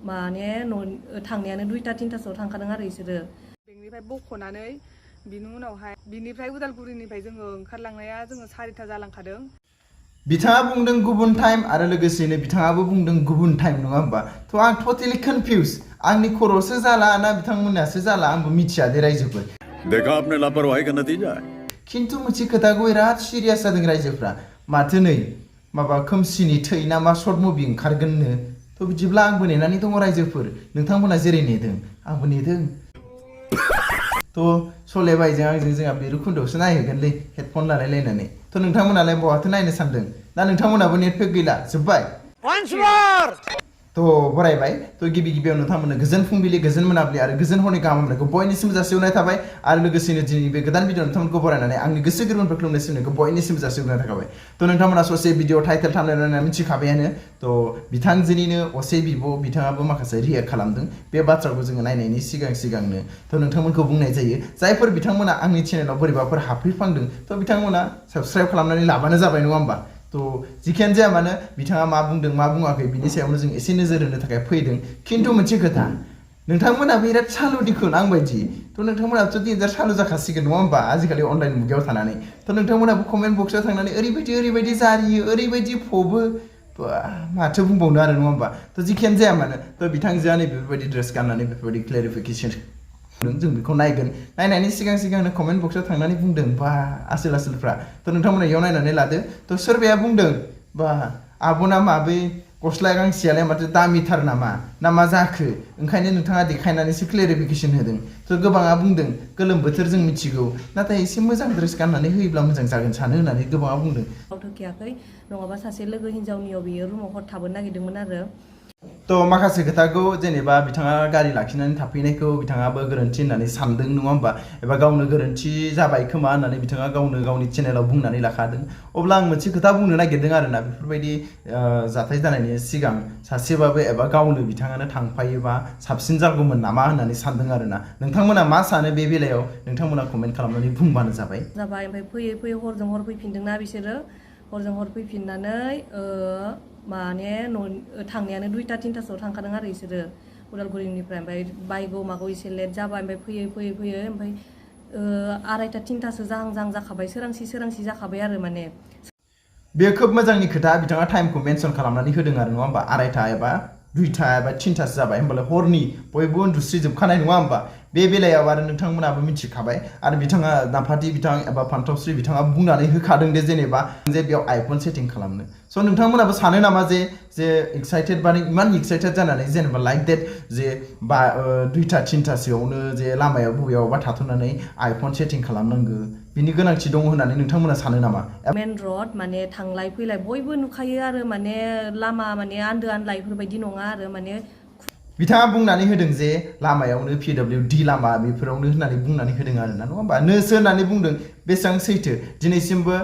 माने थांनायानो 2टा 3टासोआव थांखादों आरो बिसोरो बेंकनिफ्राय बख'नानै बिनि उनावहाय बिनिफ्राय उदालगुरिनिफ्राय जोङो ओंखारलांनाया जोङो 4टा जालांखादों बिथाङा बुंदों गुबुन टाइम आरो लोगोसेनो बिथाङाबो बुंदों गुबुन टाइम नङा होमबा थ' आं टटेलि कनफिउज आंनि खर'सो जाला ना बिथांमोनासो जाला आंबो मिथिया दे रायजोफोर देखा आपने लापरवाही का नतीजा है खिन्थु मोनसे खोथाखौ बिराद सिरियास जादों रायजोफ्रा माथो नै माबा खोमसिनि थै ना मा सर्ट मुभि ओंखारगोननो थ' बिदिब्ला आंबो नेनानै दङ रायजोफोर नोंथांमोना जेरै नेदों आंबो नेदों थ' सलेबायजों आंजों जोंहा भैरबकुन्दआवसो नायहैगोनलै हेडफन लालायलायनानै थ' नोंथांमोनालाय बहाथो नायनो सानदों दा नोंथांमोनाबो नेट पेक गैला जोब्बाय थ' बरायबाय थ' गिबियाव नोंथांमोननो गोजोन फुंबिलि गोजोन मोनाबिलि आरो गोजोन हरनि गाहाम हामलायनायखौ बयनिसिमबो जासिहरनाय थाबाय आरो लोगोसेनो दिनै बे गोदान भिडिअ नोंथांमोनखौ बरायनानै आंनि गोसो गोरबोनिफ्राय खुलुमनाय सिबिनायखौ बयनिसिमबो जासिहरनाय थाबाय थ' नोंथांमोना ससे भिडिअ टाइटेल थांलायनानै मिथिखाबायानो थ' बिथांजोनिनो असे बिब' बिथाङाबो माखासे रियेक्ट खालामदों बे बाथ्राखौ जोङो नायनायनि सिगांनो थ' नोंथांमोनखौ बुंनाय जायो जायफोर बिथांमोना आंनि चेनेलाव बोरैबाफोर हाबफैफ्लांदों थ' बिथांमोना साबस्क्राइब खालामनानै लाबानो जाबाय नङा होमबा थ' जिखियानो जाया मानो बिथाङा मा बुंदों मा बुङाखै बिनि सायावनो जों एसे नोजोर होनो थाखाय फैदों खिन्थु मोनसे खोथा नोंथांमोना बिराद सालु दिखुन आंबायदि थ' नोंथांमोनाथ' देन्जार सालु जाखासिगोन नङा होमबा आजिखालि अनलाइन मुगायाव थानानै थ' नोंथांमोनाबो कमेन्ट बक्सआव थांनानै ओरैबायदि जारियो ओरैबायदि फबो माथो बुंबावनो आरो नङा होमबा थ' जिखियानो जाया मानो थ' बिथांजोआ नै बेफोरबायदि ड्रेस गाननानै बेफोरबायदि क्लेरिफिकेसन जों बेखौ नायगोन नायनायनि सिगांनो कमेन्ट बक्सआव थांनानै बुंदों बा आसोलफ्रा थ' नोंथांमोना इयाव नायनानै लादो थ' सोरबाया बुंदों बा आब'ना मा बै गस्ला गांसेयालाय माथो दामिथार नामा ना मा जाखो ओंखायनो नोंथाङा देखायनानैसो क्लेरिफिकेसन होदों थ' गोबाङा बुंदों गोलोम बोथोर जों मिथिगौ नाथाय एसे मोजां ड्रेस गाननानै होयोब्ला मोजां जागोन सानो होननानै गोबाङा बुंदों थोखियाखै नङाबा सासे लोगो हिनजावनियाव बियो रुमाव हर थाबोनो नागिरदोंमोन आरो थ' माखासे खोथाखौ जेनेबा बिथाङा गारि लाखिनानै थाफैनायखौ बिथाङाबो गोरोन्थि होननानै सानदों नङा होमबा एबा गावनो गोरोन्थि जाबाय खोमा होननानै बिथाङा गावनि चेनेलाव बुंनानै लाखादों अब्ला आं मोनसे खोथा बुंनो नागिरदों आरोना बेफोरबायदि जाथाय जानायनि सिगां सासेबाबो एबा गावनो बिथाङानो थांफायोबा साबसिन जागौमोन नामा होननानै सानदों आरोना नोंथांमोना मा सानो बे बेलायाव नोंथांमोना कमेन्ट खालामनानै बुंबानो जाबाय ओमफ्राय फैयै हरजों हर फैफिनदोंना बिसोरो हरजों हर फैफिननानै माने थांनायानो 2टा 3टासोआव थांखादों आरो बिसोरो उदालगुरिनिफ्राय ओमफ्राय बायगौ मागौ एसे लेट जाबाय ओमफ्राय फैयै ओमफ्राय 2टा 3टासो जाहां जाखाबाय सोरांसि जाखाबाय आरो माने बेयो खोब मोजांनि खोथा बिथाङा टाइमखौ मेनसन खालामनानै होदों आरो नङा होमबा 2टा एबा 2टा एबा 3टासो जाबाय होमबालाय हरनि बयबो उन्दुस्रिजोबखानाय नङा होमबा बे बेलायाव आरो नोंथांमोनाबो मिथिखाबाय आरो बिथाङा नाफाति बिथां एबा पान्तावस्रि बिथाङा बुंनानै होखादों दे जेनेबा जे बेयाव आइफन सेटिं खालामनो स' नोंथांमोनाबो सानो नामा जे एक्साइटेड बा इमान एक्साइटेड जानानै जेनेबा लाइक देट जे 2टा 3टासोआवनो जे लामायाव बबेयावबा थाथ'नानै आइफन सेटिं खालामनांगौ बिनि गोनांथि दङ होननानै नोंथांमोना सानो नामा मेन रड माने थांलाय फैलाय बयबो नुखायो आरो माने लामा माने आन्दो आनला बेफोरबायदि नङा आरो माने बिथाङा बुंनानै होदों जे लामायावनो PWD लामा बेफोरावनो होननानै बुंनानै होदों आरोना नङा होमबा नोसो होननानै बुंदों बेसेबां सैथो दिनैसिमबो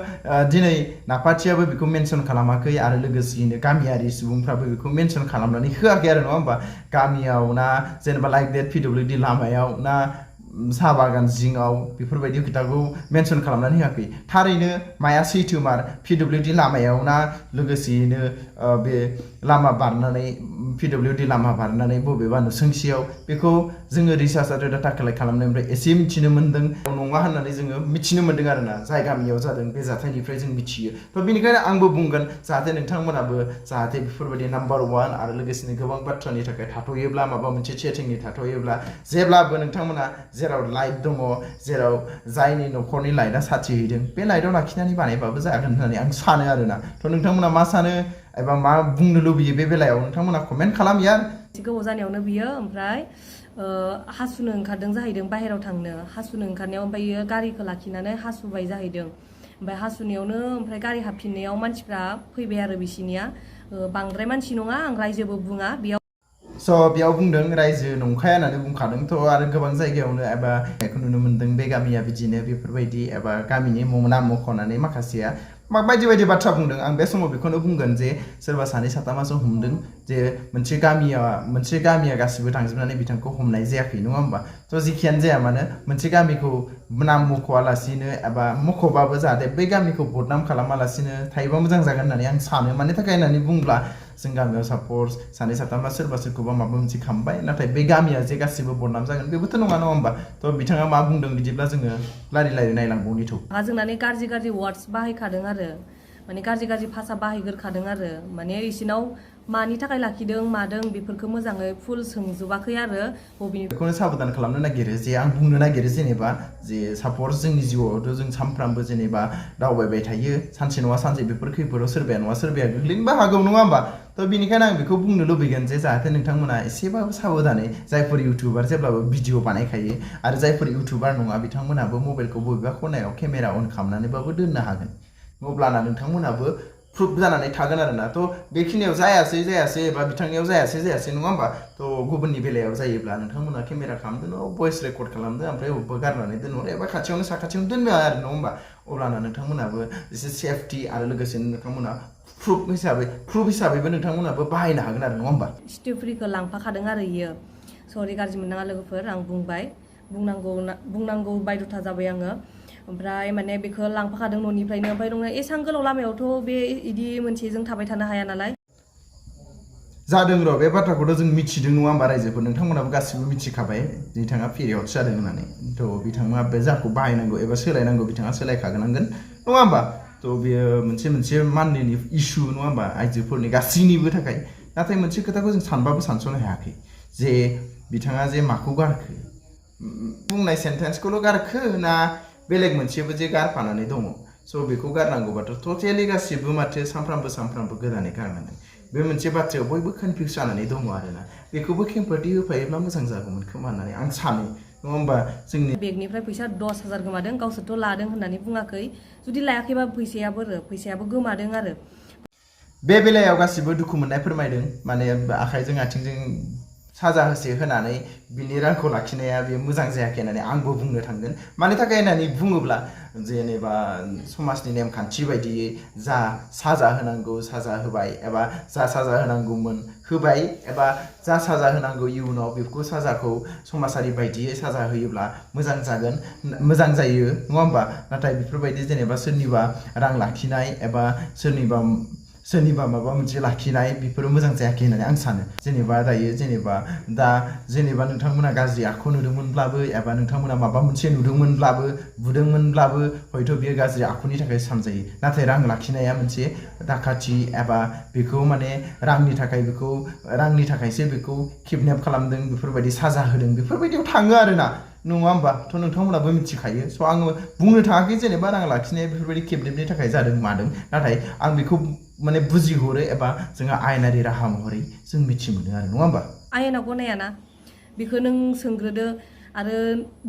दिनै नाफाथियाबो बेखौ मेनसन खालामाखै आरो लोगोसेयैनो गामियारि सुबुंफ्राबो बेखौ मेनसन खालामनानै होआखै आरो नङा होमबा गामियाव ना जेनेबा लाइक देट PWD लामायाव ना साहा बागान जिङाव बेफोरबायदि खोथाखौ मेनसन खालामनानै होआखै थारैनो माया सैथोमार PWD लामायाव ना लोगोसेयैनो बे लामा बारनानै PWD लामा बारनानै बबेबा नसुंसेयाव बेखौ जोङो रिसार्च आरो डाटा कालेक्ट खालामनायनिफ्राय एसे मिथिनो मोन्दों नङा होननानै जोङो मिथिनो मोन्दों आरोना जाय गामियाव जादों बे जाथायनिफ्राय जों मिथियो थ' बेनिखायनो आंबो बुंगोन जाहाथे नोंथांमोनाबो जाहाथे बेफोरबायदि नाम्बार 1 आरो लोगोसेनो गोबां बाथ्रानि थाखाय थाथ'योब्ला माबा मोनसे सेटिंनि थाथ'योब्ला जेब्लाबो नोंथांमोना जेराव लाइट दङ जेराव जायनि न'खरनि लाइटआ साथि हैदों बे लाइटआव लाखिनानै बानायबाबो जागोन होननानै आं सानो आरोना थ' नोंथांमोना मा सानो एबा मा बुंनो लुबैयो बे बेलायाव नोंथांमोना कमेन्ट खालाम यार गोबाव जानायावनो बियो ओमफ्राय हासुनो ओंखारदों जाहैदों बाहेराव थांनो हासुनो ओंखारनायाव ओमफ्राय बियो गारिखौ लाखिनानै हासुबाय जाहैदों ओमफ्राय हासुनायावनो ओमफ्राय गारि हाबफिननायाव मानसिफ्रा फैबाय आरो बिसिनिया बांद्राय मानसि नङा आं रायजोबो बुङा बेयाव स' बेयाव बुंदों रायजो नंखाया होननानै बुंखादों थ' आरो गोबां जायगायावनो एबा बेखौ नुनो मोन्दों बे गामिया बिदिनो बेफोरबायदि एबा गामिनि नाम मख'नानै माखासेया बायदि बाथ्रा बुंदों आं बे समाव बेखौनो बुंगोन जे सोरबा सानै साथामासो हमदों जे मोनसे गामिया गासिबो थांजोबनानै बिथांखौ हमनाय जायाखै नङा होमबा थ' जेखियानो जाया मानो मोनसे गामिखौ नाम मख'आलासिनो एबा मख'बाबो जाहाथे बै गामिखौ बदनाम खालामालासिनो थायोबा मोजां जागोन होननानै आं सानो मानि थाखाय होननानै बुंब्ला जों गामियाव साप'ज सानै साथामबा सोरबा सोरखौबा माबा मोनसे खालामबाय नाथाय बे गामिया जे गासिबो बदनाम जागोन बेबोथ' नङा होमबा थ' बिथाङा मा बुंदों बिदिब्ला जोङो लारि लारि नायलांबावनि थौ जोंनानै गाज्रि वार्डस बाहायखादों आरो माने गाज्रि भाषा बाहायगोरखादों आरो माने इसिनाव मानि थाखाय लाखिदों मादों बेफोरखौ मोजाङै फुल सोंजोबाखै आरो बबेनिफ्राय बेखौनो साबधान खालामनो नागिरो जे आं बुंनो नागिरो जेनेबा जे साप'ज जोंनि जिउआवथ' जों सानफ्रामबो जेनेबा दावबायबाय थायो सानसे नङा सानसे बेफोर खैफोदाव सोरबाया नङा सोरबाया गोग्लैनोबो हागौ नङा होमबा थ' बेनिखायनो आं बेखौ बुंनो लुबैगोन जे जाहाथे नोंथांमोना एसेबाबो साबधानै जायफोर इउटुबार जेब्लाबो भिडिअ बानायखायो आरो जायफोर इउटुबार नङा बिथांमोनाबो मबाइलखौ बबेबा खनायाव केमेरा अन खालामनानैबाबो दोननो हागोन अब्लाना नोंथांमोनाबो प्रुफ जानानै थागोन आरोना थ' बेखिनियाव जायासै एबा बिथांनियाव जायासै नङा होमबा थ' गुबुननि बेलायाव जायोब्ला नोंथांमोना केमेरा खालामदों भइस रेकर्ड खालामदों ओमफ्राय बबेबा गारनानै दोनहरो एबा खाथियावनो साखाथियावनो दोननो आरो नङा होमबा अब्लाना नोंथांमोनाबो एसे सेफटि आरो लोगोसेनो नोंथांमोना प्रुफ हिसाबैबो नोंथांमोनाबो बाहायनो हागोन आरो नङा होमबा स्टेफ्रिखौ लांफाखादों आरो इयो सरि गाज्रि मोननाङा लोगोफोर आं बुंबाय बुंनांगौ बायद'था जाबाय आङो ओमफ्राय माने बेखौ लांफाखादों न'निफ्रायनो ओमफ्राय नोङो एसां गोलाव लामायावथ' बे इदि मोनसेजों थाबाय थानो हाया नालाय जादों र' बे बाथ्राखौथ' जों मिथिदों नङा होमबा रायजोफोर नोंथांमोनाबो गासिबो मिथिखाबाय बिथाङा पिरियड्स जादों होननानै थ' बिथाङा बे जाखौ बाहायनांगौ एबा सोलायनांगौ बिथाङा सोलायखागोनांगोन नङा होमबा थ' बेयो मोनसे माननिनि इस्यु नङा होमबा आइजोफोरनि गासैनिबो थाखाय नाथाय मोनसे खोथाखौ जों सानबाबो सानस'नो हायाखै जे बिथाङा जे माखौ गारखो बुंनाय सेन्टेन्सखौल' गारखो ना बेलेग मोनसेबो जे गारफानानै दङ स' बेखौ गारनांगौबाथ' टटेलि गासिबो माथो सानफ्रामबो गोदानै गारनांगोन बे मोनसे बाथ्रायाव बयबो कनफिउस जानानै दङ आरोना बेखौबो खेंफोरथि होफायोब्ला मोजां जागौमोन खोमा होननानै आं सानो नङा होमबा जोंनि बेगनिफ्राय फैसा 10,000 गोमादों गावसोरथ' लादों होननानै बुङाखै जुदि लायाखैबा फैसायाबो गोमादों आरो बे बेलायाव गासिबो दुखु मोननाय फोरमायदों माने आखाइजों आथिंजों साजा होनानै बिनि रांखौ लाखिनाया बेयो मोजां जायाखै होननानै आंबो बुंनो थांगोन मानि थाखाय होननानै बुङोब्ला जेनेबा समाजनि नेमखान्थि बायदियै जा साजा होनांगौ साजा होबाय एबा जा साजा होनांगौमोन होबाय एबा जा साजा होनांगौ इयुनाव बेखौ साजाखौ समाजारि बायदियै साजा होयोब्ला मोजां जायो नङा होमबा नाथाय बेफोरबायदि जेनेबा सोरनिबा रां लाखिनाय एबा सोरनिबा माबा मोनसे लाखिनाय बेफोरो मोजां जायाखै होननानै आं सानो जेनेबा नोंथांमोना गाज्रि आखु नुदोंमोनब्लाबो एबा नोंथांमोना माबा मोनसे नुदोंमोनब्लाबो बुदोंमोनब्लाबो हयथ' बेयो गाज्रि आखुनि थाखाय सानजायो नाथाय रां लाखिनाया मोनसे दाखाथि एबा बेखौ माने रांनि थाखायसो बेखौ किडनेप खालामदों बेफोरबायदि साजा होदों बेफोरबायदियाव थाङो आरोना नङा होमबा थ' नोंथांमोनाबो मिथिखायो स' आङो बुंनो थाङाखै जेनेबा रां लाखिनाया बेफोरबायदि किडनेपनि थाखाय जादों मादों नाथाय आं बेखौ माने बुजिहरो एबा जोंहा आयेनारि राहा महरै जों मिथि मोनो आरो नङा होमबा आयेनाव गनायाना बेखौ नों सोंग्रोदो आरो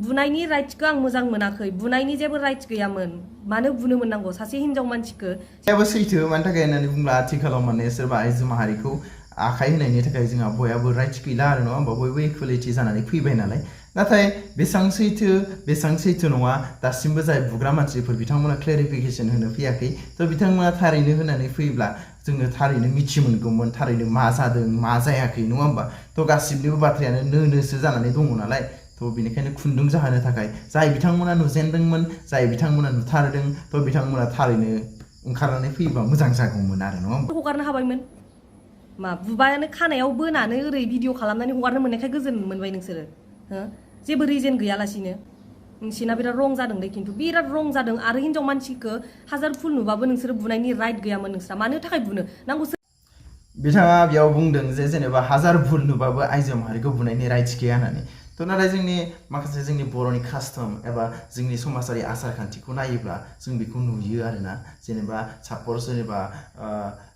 बुनायनि राइट्सखौ आं मोजां मोनाखै बुनायनि जेबो राइट्स गैयामोन मानो बुनो मोननांगौ सासे हिनजाव मानसिखौ बेबो सैथो मानि थाखाय होननानै बुंब्ला आथिखालाव माने सोरबा आइजो माहारिखौ आखाइ होनायनि थाखाय जोंहा बयहाबो राइट्स गैला आरो नङा होमबा बयबो इकुवेलिटि जानानै फैबाय नालाय नाथाय बेसेबां सैथो नङा दासिमबो जाय बुग्रा मानसिफोर बिथांमोना क्लेरिफिकेसन होनो फैयाखै थ' बिथांमोना थारैनो होनानै फैयोब्ला जोङो थारैनो मिथि मोनगौमोन थारैनो मा जादों मा जायाखै नङा होमबा थ' गासिबनिबो बाथ्रायानो नोसो जानानै दङ नालाय थ' बेनिखायनो खुन्दुं जाहोनो थाखाय जाय बिथांमोना नुजेनदोंमोन जाय बिथांमोना नुथारदों थ' बिथांमोना थारैनो ओंखारनानै फैयोबा मोजां जागौमोन आरो नङा होमबा हगारनो हाबायमोन मा बुबायानो खानायाव बोनानै ओरै भिडिअ खालामनानै हगारनो मोननायखाय गोजोन मोनबाय नोंसोरो जेबो रिजन गैयालासिनो नोंसिना बिराद रं जादों दे खिन्थु बिराद रं जादों आरो हिनजाव मानसिखौ हाजार फुल नुबाबो नोंसोरो बुनायनि राइट गैयामोन नोंस्रा मानो थाखाय बुनो नांगौ बिथाङा बेयाव बुंदों जे जेनेबा हाजार भुल नुबाबो आइजो माहारिखौ बुनायनि राइट्स गैया होननानै थ' नाथाय जोंनि बर'नि कास्टम एबा जोंनि समाजारि आसार खान्थिखौ नायोब्ला जों बेखौ नुयो आरोना जेनेबा साप'ज जेनेबा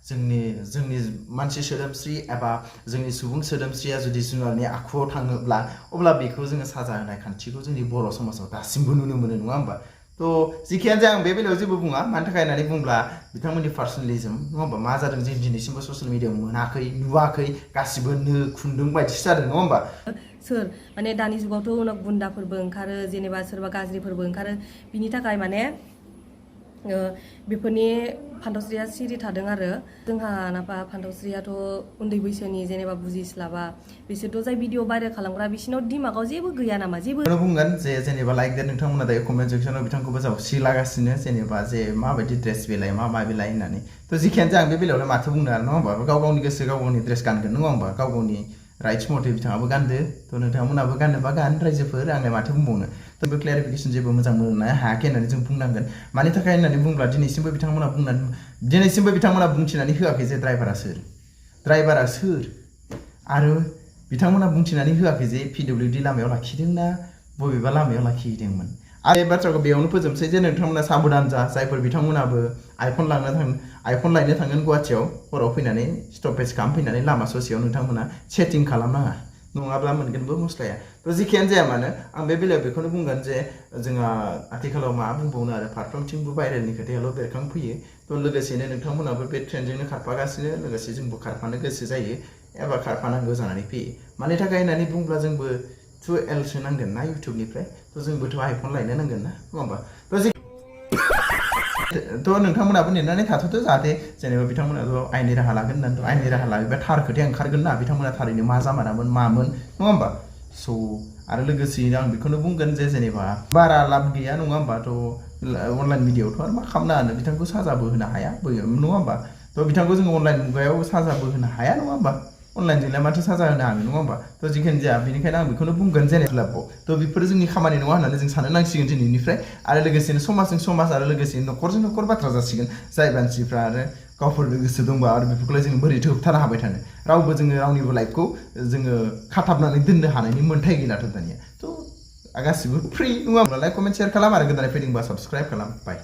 जोंनि मानसि सोदोमस्रि एबा जोंनि सुबुं सोदोमस्रिया जुदि जुनारनि आखुआव थाङोब्ला अब्ला बेखौ जोङो साजा होनाय खान्थिखौ जोंनि बर' समाजाव दासिमबो नुनो मोनो नङा होमबा थ' जिखियानो जाया आं बे बेलायाव जेबो बुङा मानि थाखाय होननानै बुंब्ला बिथांमोननि पार्सनेलिजम नङा होमबा मा जादों जों दिनैसिमबो ससियेल मिडियायाव मोनाखै नुवाखै गासिबो खुन्दुं बायदिसो जादों नङा होमबा सोर माने दानि जुगावथ' उनाव गुन्दाफोरबो ओंखारो जेनेबा सोरबा गाज्रिफोरबो ओंखारो बिनि थाखाय माने बेफोरनि फान्तावस्रिया सिरि थादों आरो जोंहा नापा फान्तावस्रियाथ' उन्दै बैसोनि जेनेबा बुजिस्लाबा बिसोरथ' जाय भिडिअ भाइरेल खालामग्रा बिसिनाव दिमागाव जेबो गैया नामा जेबो बुंगोन जे जेनेबा लाइक दैट नोंथांमोना दायो कमेन्ट सेक्सनाव बिथांखौबो जावसिलागासिनो जेनेबा जे माबायदि ड्रेस बेलाय मा बेलाय होननानै थ' जिखियानो जा आं बे बेलायावलाय माथो बुंनो आरो नङा होमबा गाव गावनि गोसो गाव गावनि ड्रेस गानगोन नङा होमबा गाव गावनि राइट्स मथे बिथाङाबो गानदो थ' नोंथांमोनाबो गाननोबा गान रायजोफोर आंलाय माथो बुंबावनो थ' बे क्लियारिफिकेसन जेबो मोजां मोननो हायाखै होननानै जों बुंनांगोन मानि थाखाय होननानै बुंब्ला दिनैसिमबो बिथांमोना बुंथिनानै होआखै जे ड्राइभारा सोर आरो बिथांमोना बुंथिनानै होआखै जे PWD लामायाव लाखिदोंना बबेबा लामायाव लाखिहैदोंमोन आरो बे बाथ्राखौ बेयावनो फोजोबसै जे नोंथांमोना साबधान जा जायफोर बिथांमोनाबो आइफन लायनो थांगोन गुवाहाटियाव हराव फैनानै स्टपेज खालामफैनानै लामा ससेयाव नोंथांमोना सेटिं खालामनाङा नङाब्ला मोनगोनबो मस्लाया थ' जिखियानो जाया मानो आं बे बेलायाव बेखौनो बुंगोन जे जोंहा आथिखालाव मा बुंबावनो आरो फारफ्रोमथिंबो भाइरेलनि खोथायाल' बेरखांफैयो थ' लोगोसेनो नोंथांमोनाबो बे ट्रेन्डजोंनो खारफागासिनो लोगोसे जोंबो खारफानो गोसो जायो एबा खारफानांगौ जानानै फैयो मानि थाखाय होननानै बुंब्ला जोंबो 2L सोनांगोन ना इउटुबनिफ्राय थ' जोंबोथ' आइफन लायनो नांगोन ना नङा होमबा थ' नोंथांमोनाबो नेनानै थाथ'दो जाहाथे जेनेबा बिथांमोनाथ' आयेननि राहा लागोन होननानै आयेननि राहा लायोबा थार खोथाया ओंखारगोन ना बिथांमोना थारैनो मा जामारामोन मामोन नङा होमबा स' आरो लोगोसेयैनो आं बेखौनो बुंगोन जे जेनेबा बारा लाब गैया नङा होमबा थ' अनलाइन मिडियाआवथ' आरो मा खालामनो हानो बिथांखौ साजाबो होनो हाया नङा होमबा थ' बिथांखौ जोङो अनलाइन मुगायाव साजाबो होनो हाया नङा होमबा अनलाइनजोंलाय माथो साजा होनो हानो नङा होमबा थ' जिखियानो जाया बेनिखायनो आं बेखौनो बुंगोन जेनेबा थ' बेफोरो जोंनि खामानि नङा होननानै जों साननो नांसिगोन दिनैनिफ्राय आरो लोगोसेनो समाजजों समाज आरो लोगोसेनो न'खरजों न'खर बाथ्रा जासिगोन जाय मानसिफ्रा आरो गावफोरनो गोसो दंबा आरो बेफोरखौलाय जों बोरैथो होबथानो हाबाय थानो रावबो जोङो रावनिबो लाइफखौ जोङो खाथाबनानै दोननो हानायनि मोन्थाय गैलाथ' दानिया थ' गासिबो फ्रि नङा होमब्लालाय कमेन्ट शेयार खालाम आरो गोदानै फैदोंबा साबस्क्राइब खालाम बाय